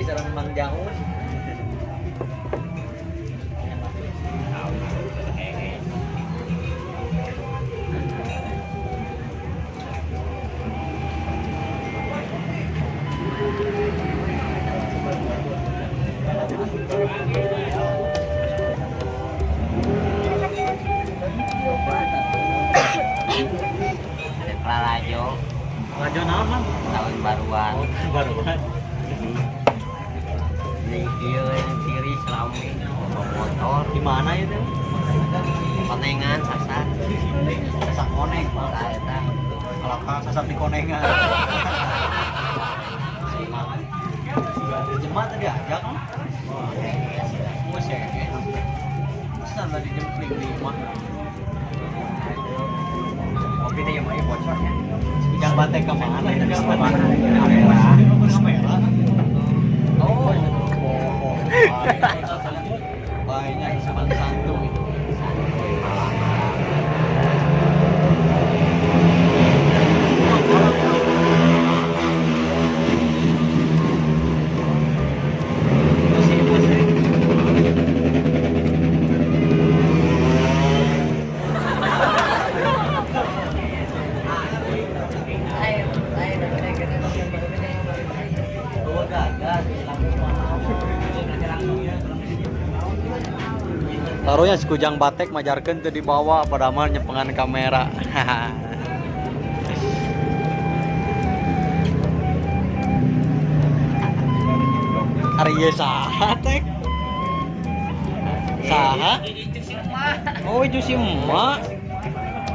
Panggih sareng Mang Jaun. Lalajo. Lalajo naon, Mang? Tahun baruan. Oh, tahun baruan. Ini ieu ciri selami motor. Di mana itu? Konengan sasak. Sasak koneng, Mang. Eta. Kalapa sasak di konengan. Jemaat tadi ajak, Mang. Oh, sih. Pesan tadi jempling di imah. Kopi teh yang mau bocornya. Ujang batek ke mana itu? Ujang batek kamera. Oh, banyak sopan santun. Taruhnya si Kujang Batek majarkeun teu dibawa padahal nyepengan kamera. Ari ieu saha tek? Saha? Oh, itu si emak.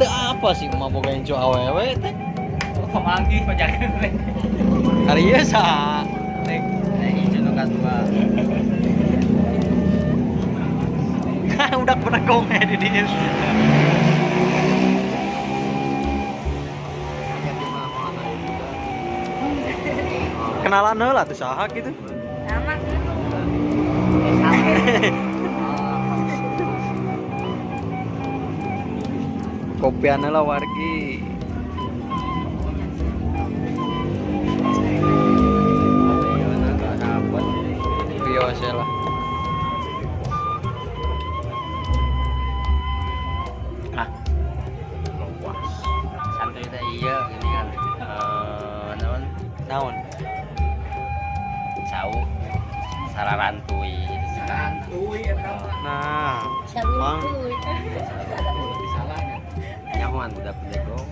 Teu apa sih emak boga incu awewe tek? Pamanggih pajarkeun we. Ari ieu saha tek? Incu nu kadua. Udah penegong ya di dinya. Kenalan heula tuh saha gitu. Sama. Kopian heula wargi. Biasa lah. Santuy teh iya gini kan. Naon? Naon? Sau sararantui. Sarantui eta mah. Nah, Mang. Salahnya. Nyahoan budak bego.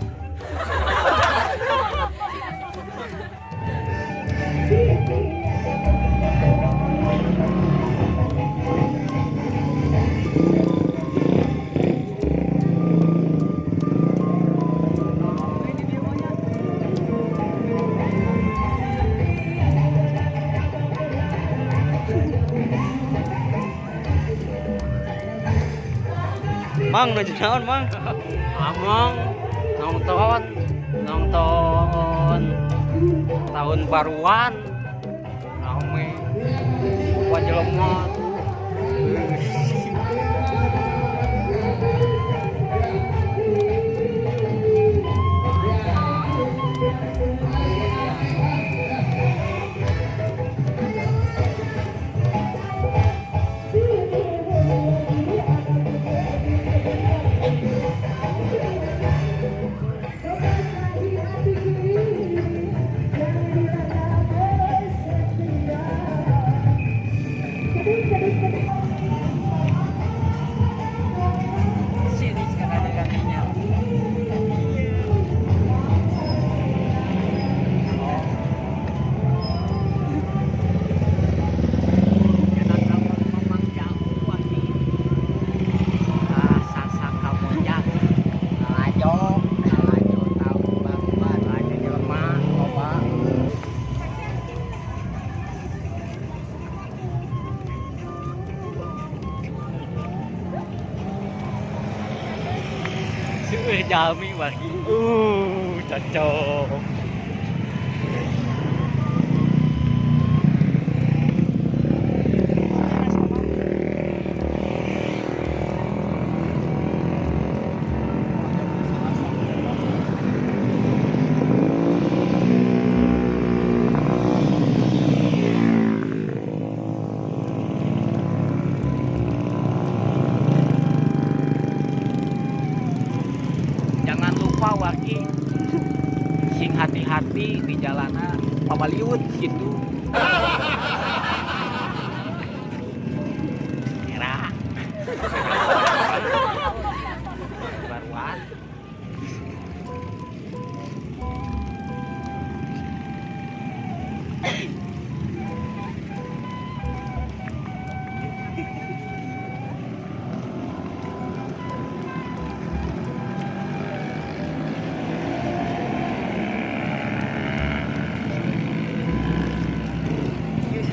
Mang nuju naon, Mang? Among nonton nonton tahun baruan rame jelema. Jami lagi. Cocok. Jalanna pabaliut gitu. Era. Baruan.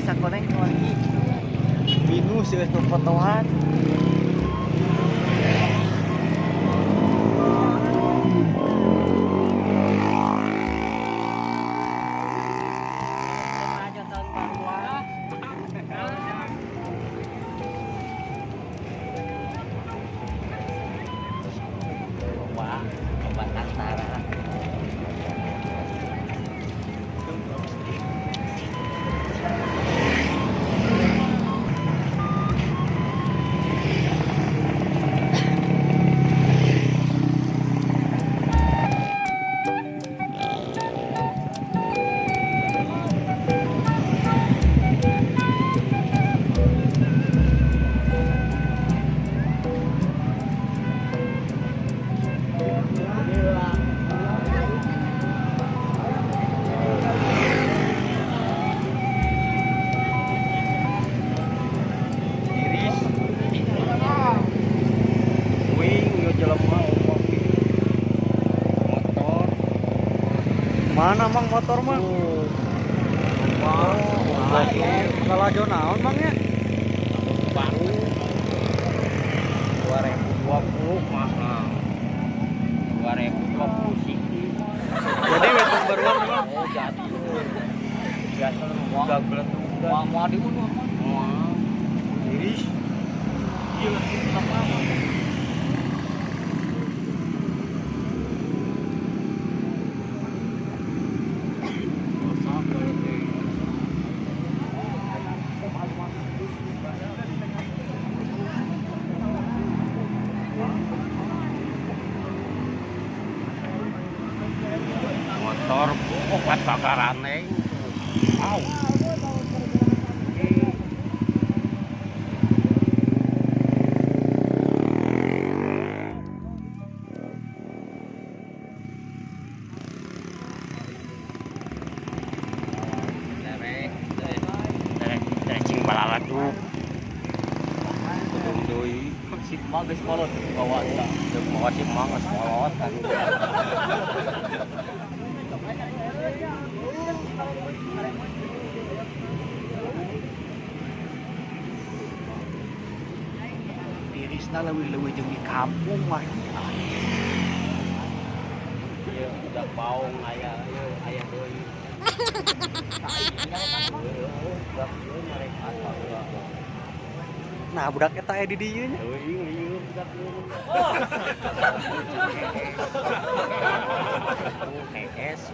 Sakoneng lagi Binus geus fotoan. Loba, loba tantara. Tiris. Wing yo jelema Motor. Mana mang motor mah? Wah, Lalajo naon mang ya? Baru 2020 mahal. 2020 sih. Jadi weton baruan mang. Oh, jadi. Biasa udah beletuk. Mau di mana? Wah. Tiris. Iya, sama. Motor obat bakarane. Au. Derek, derek, derek cing balaladu. Belum deui. Si mah geus kolot bawa eta. Deuk mawa si mah geus kolot kan. Tirisna leuwih-leuwih jeung di kampung mah. Ieu udah baung aya ieu aya deui. Budak ieu nyarek apa ulah. Nah, budak eta aya di dieu nya. Leuwih ieu budak ieu. HS.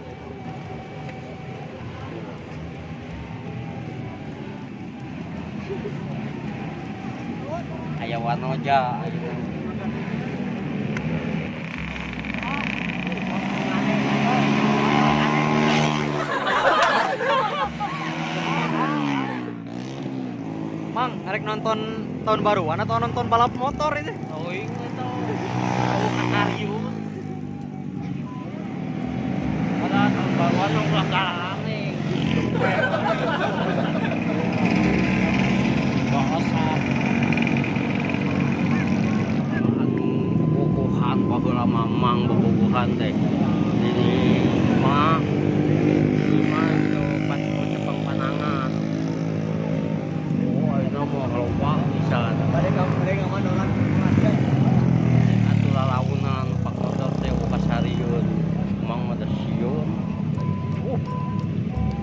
Aya wanoja ayeuna. Mang, arek nonton tahun baruan atau nonton balap motor itu? Teuing eta. Tahu kakarieu. Padahal tahun baruan ulah karane. Bahasa bobogohan baheula mamang bobogohan teh. Jadi mah lima itu pas Jepang panangan. Oh, ayeuna mah loba pisan. Bade kamu bade ngaman orang. Atuh lalaunan pak motor teh buka sarieun. Mang mah teh sieun.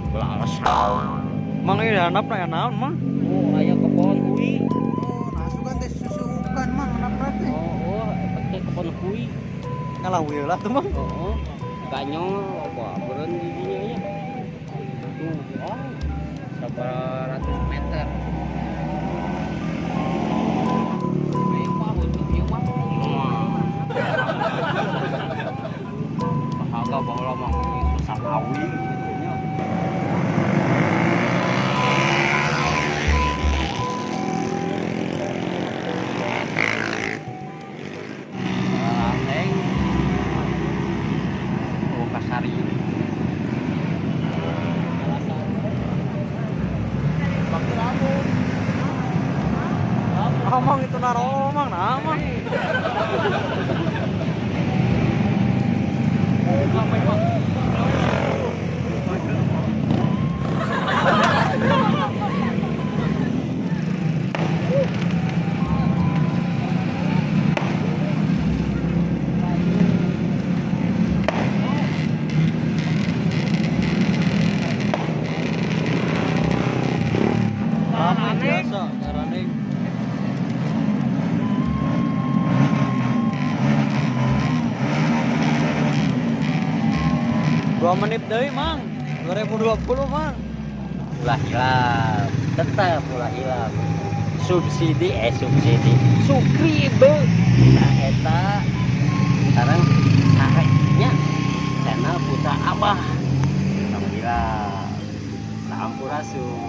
Belasan. Mang ieu handapna ya naon, Mang? Oh, aya kebon hui. Oh, nasukan teh susukan mang handapna teh. Oh, eta teh kebon hui. Ngalah lah tuh, Mang. Heeh. Ganyol loba beureun di dinya nya. Tuh, oh. Sabaraha ratus meter. Ayo mah untuk ieu mah. Bahaga baheula mah susah awi gitu nya. mah. Rame biasa, karane. Dua menit deui, Mang. 2020, Mang. Ulah hilap, tetap ulah hilap. Subsidi, eh, subsidi, subscribe. Nah, eta sekarang nya channel Putra Abah. Alhamdulillah. Sampurasun.